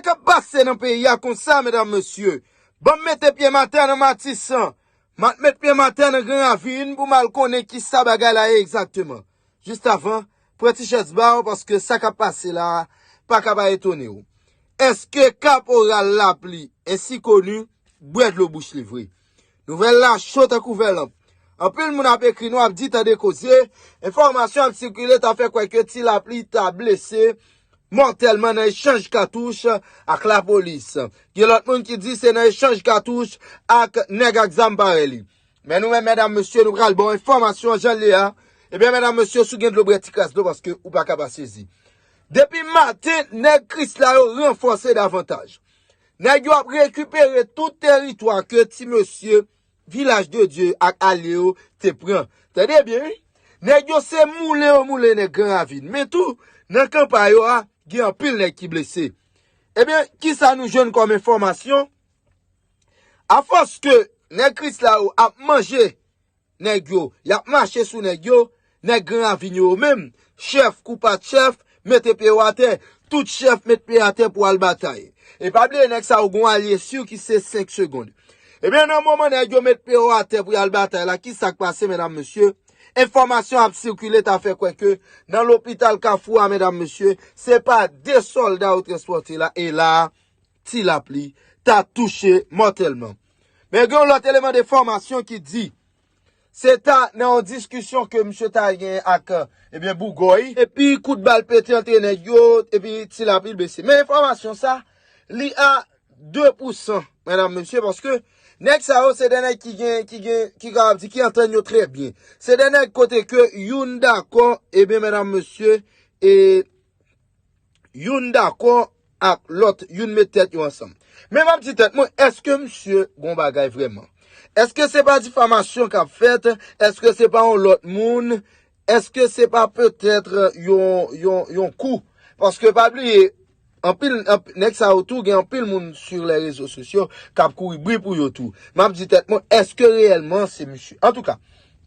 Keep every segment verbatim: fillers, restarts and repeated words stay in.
K ap pase nan peyi a konsa, medam, mesye? Ban m mete pye m atè nan Matisan. M ap met pye m atè nan Gran Ravin pou m al konnen ki sa bagay la ye egzakteman. Jis avan, pran ti chèz ba w, paske sa k ap pase la a pa ka pa etone w. Èske kaporal Lapli, ensi koni, bwè dlo bouch li vre? Nouvèl la cho tankou vè lanp. Anpil moun ap ekri nou, ap di, tande koze, enfòmasyon ap sikile, ta fè kwè ke Ti Lapli ta blese mòtèlman nan echanj katouch ak lapolis. Gen lòt moun ki di se nan echanj katouch ak nèg ak zam parèy li. Men nou menm, medam, mesye, nou pral ba w enfòmasyon an jan l ye a. Ebyen, medam, mesye, si w gen dlo, bwè ti kras dlo, paske ou pa ka pa sezi. Depi maten, nèg Krisla yo ranfòse davantaj. Nèg yo ap rekipere tout teritwa ke ti mesye Vilaj de Dye ak alye yo te pran. Tande byen, wi. Nèg yo se moule yo moule nèg Gran Ravin. Men tou, nan kanpay yo a, gen anpil nèg ki blese. Ebyen, kisa nou jwenn kòm enfòmasyon? Afòs ke nèg Krisla yo ap manje nèg yo, y ap mache sou nèg yo, nèg Gran Ravin yo menm, chèf kou pa t chèf, mete pye yo atè. Tout chèf met pye atè pou al batay. E pa bliye, nèg sa yo gon alye si ki se senk segonn. Ebyen, nan moman nèg yo met pye yo atè pou y al batay la, ki sa k pase, medam, mesye? Enfòmasyon ap sikile, ta fè kwè ke nan lopital Kafou a, medam, mesye, se pa de sòlda yo transpòte la, e la a, Ti Lapli ta touche mòtèlman. Men gen yon lòt eleman de enfòmasyon ki di, se ta nan yon diskisyon ke misye ta gen ak, ebyen, Bougòy, epi kout bal pete antre nèg yo, epi Ti Lapli blese. Men enfòmasyon sa, li a de pou san, medam, mesye, paske nèg sa yo se de nèg ki gen, ki gen, ki kapab di, ki antann yo trè byen. Se de nèg kote ke youn dakò, ebyen, medam, mesye, e youn dakò ak lòt, youn met tèt yo ansanm. Men m ap di tèt mwen, èske misye gon bagay vrèman? Èske se pa difamasyon k ap fèt? Èske se pa yon lòt moun? Èske se pa petèt yon, yon, yon kou? Paske pa bliye, anpil, anp-, nèg sa yo tou, gen anpil moun sur les réseaux sociaux k ap kouri bri pou yo tou. M ap di tèt mwen, èske reyèlman se misye? Antouka,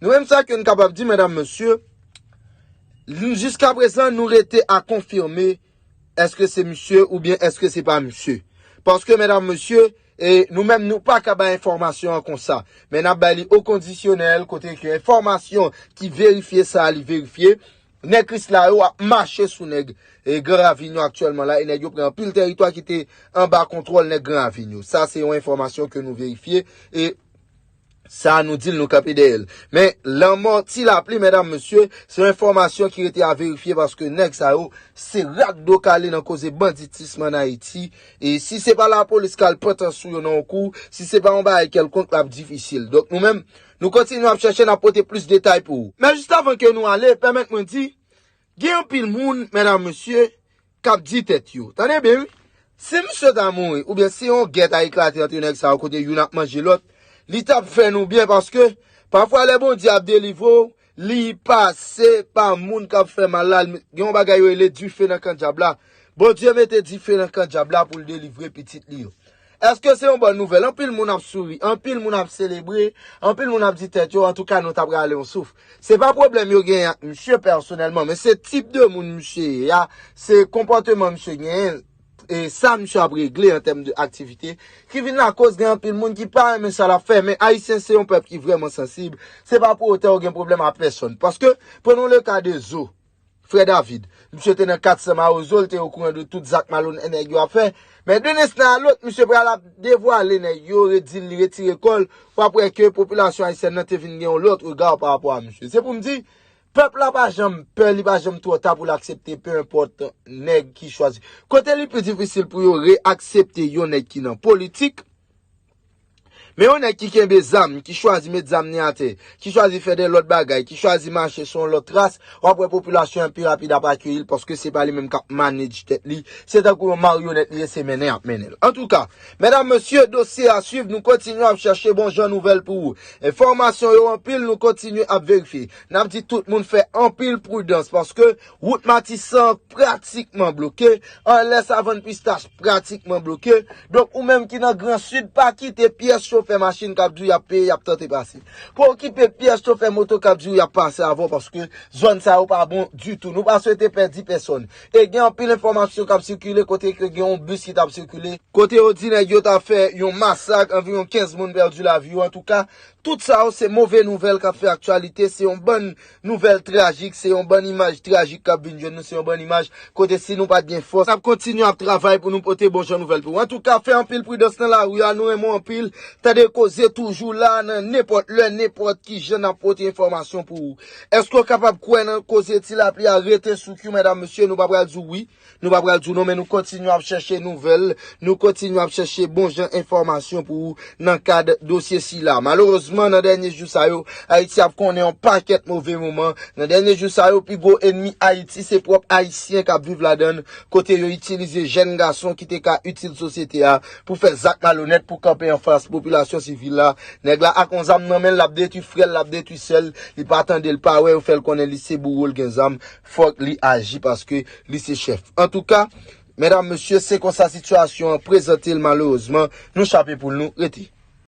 nou menm sa ke n kapab di, medam, mesye, nou, jiska prezan, nou rete a konfime èske se misye oubyen èske se pa misye. Paske, medam, mesye, e nou menm, nou pa ka bay enfòmasyon an konsa. Men n ap bay li o kondisyonèl, kote ke enfòmasyon ki verifye sa, li verifye. Nèg Krisla yo ap mache sou nèg, e, Gran Ravin yo aktyèlman la, e nèg yo pran anpil tèritwa ki te anba kontwòl nèg Gran Ravin yo. Sa se yon enfòmasyon ke nou verifye, e sa nou di l, nou kanpe dèyè l. Men lanmò Ti Lapli, medam, mesye, se yon enfòmasyon ki rete a verifye, paske nèg sa yo se rat do kale nan koze banditism ann Ayiti. E si se pa lapolis k al pantan sou yo nan yon kou, si se pa yon bagay kèlkonk, l ap difisil. Donk nou menm, nou kontinye ap chèche, n ap pote plis detay pou ou. Men jis avan ke nou ale, pèmèt mwen di, gen anpil moun, medam, mesye, k ap di tèt yo. Tande byen, wi. Si misye ta mouri, oubyen si yon gè ta eklate ant nèg sa yo kote youn ap manje lòt, li t ap fè nou byen, paske pafwa lè Bondye ap delivre w, li pase pa moun k ap fè mal la. Gen yon bagay yo rele dife nan kan dyab la. Bondye mete dife nan kan dyab la pou l delivre pitit li yo. Èske se yon bòn nouvèl? Anpil moun ap souri, anpil moun ap selebre, anpil moun ap di tèt yo, antouka, nou ta prale yon souf. Se pa pwoblèm yo genyen ak misye pèsonèlman, men se tip de moun misye ye a, se konpòteman misye genyen, e sa misye ap regle an tèm de aktivite, ki vin lakoz gen anpil moun ki pa renmen sa l ap fè. Men Ayisyen se yon pèp ki vrèman sansib, se pa pou otan yo gen pwoblèm a pèsonn. Paske, prenons le cas de Zo. Frè David. Misye te nan kat san mawozo, l te okouran de tout zak malonèt nèg yo ap fè. Men de n enstan a lòt, misye pral ap devwale nèg yo, redi l, li retire kò l. W ap wè ke popilasyon ayisyèn nan te vin gen yon lòt rega pa rapò a misye. Se pou m di, pèp la pa janm pè, li pa janm twò ta pou l aksepte, pe enpòt nèg ki chwazi. Kote li pi difisil pou yo reaksepte yon nèg ki nan politik, men yon nèg ki kenbe zam, ki chwazi met zam ni atè, ki chwazi fè de lòt bagay, ki chwazi mache sou yon lòt tras, w ap wè popilasyon an pi rapid ap akeyi l paske se pa li menm k ap manage tèt li. Se tankou yon maryonèt li ye, se mennen y ap mennen l. Antouka, medam, mesye, dosye a swiv, nou kontinye ap chèche bon jan nouvèl pou ou. Enfòmasyon yo anpil, nou kontinye ap verifye. N ap di tout moun fè anpil pridans paske wout Matisan pratikman bloke, anlè Savann Pistach pratikman bloke. Donk, ou menm ki nan Gran Sid, pa kite pyès chofe chofè machin k ap di w y ap peye, y ap tante pase. Pa okipe pyès chofè moto k ap di w y ap pase avè w, paske zòn sa yo pa bon ditou. Nou pa swete pèdi pèsòn. E gen anpil enfòmasyon k ap sikile kote ke gen yon bis ki t ap sikile, kote yo di nèg yo ta fè yon masak, anviwon kenz moun pèdi lavi yo. Antouka, tout sa yo se move nouvèl k ap fè aktyalite, se yon bann nouvèl trajik, se yon bann imaj trajik k ap vin jwenn nou, se yon bann imaj kote si nou pa t gen fòs, n ap kontinye ap travay pou nou pote bon jan nouvèl pou ou. Antouka, fè anpil pridans nan lari a, nou renmen w anpil. Tande Koze toujou la nan nenpòt lè, nenpòt ki jan n ap pote enfòmasyon pou ou. Èske w kapab kwè nan koze ti lapli a? Rete sou Q, medam, mesye, nou pa pral di w wi, nou pa pral di w non, men nou kontinye ap chèche nouvèl, nou kontinye ap chèche bon jan enfòmasyon pou ou nan kad dosye sila. Malerezman, nan dènye jou sa yo, Ayiti ap konnen yon pakèt move moman. Nan dènye jou sa yo, pi gwo enmi Ayiti se pwòp Ayisyen k ap viv ladan l, kote yo itilize jèn gason ki te ka itil sosyete a pou fè zak malonèt, pou kanpe anfas popilasyon sivil la. Nèg la ak yon zam nan men l, l ap detwi frè l, l ap detwi sè l. Li pa tande, l pa wè, yo fè l konnen li se bouro, l gen zam. Fòk li aji paske li se chèf. Antouka, medam, mesye, se konsa sitiyasyon an prezante l malerezman. Nou chape poul nou, rete.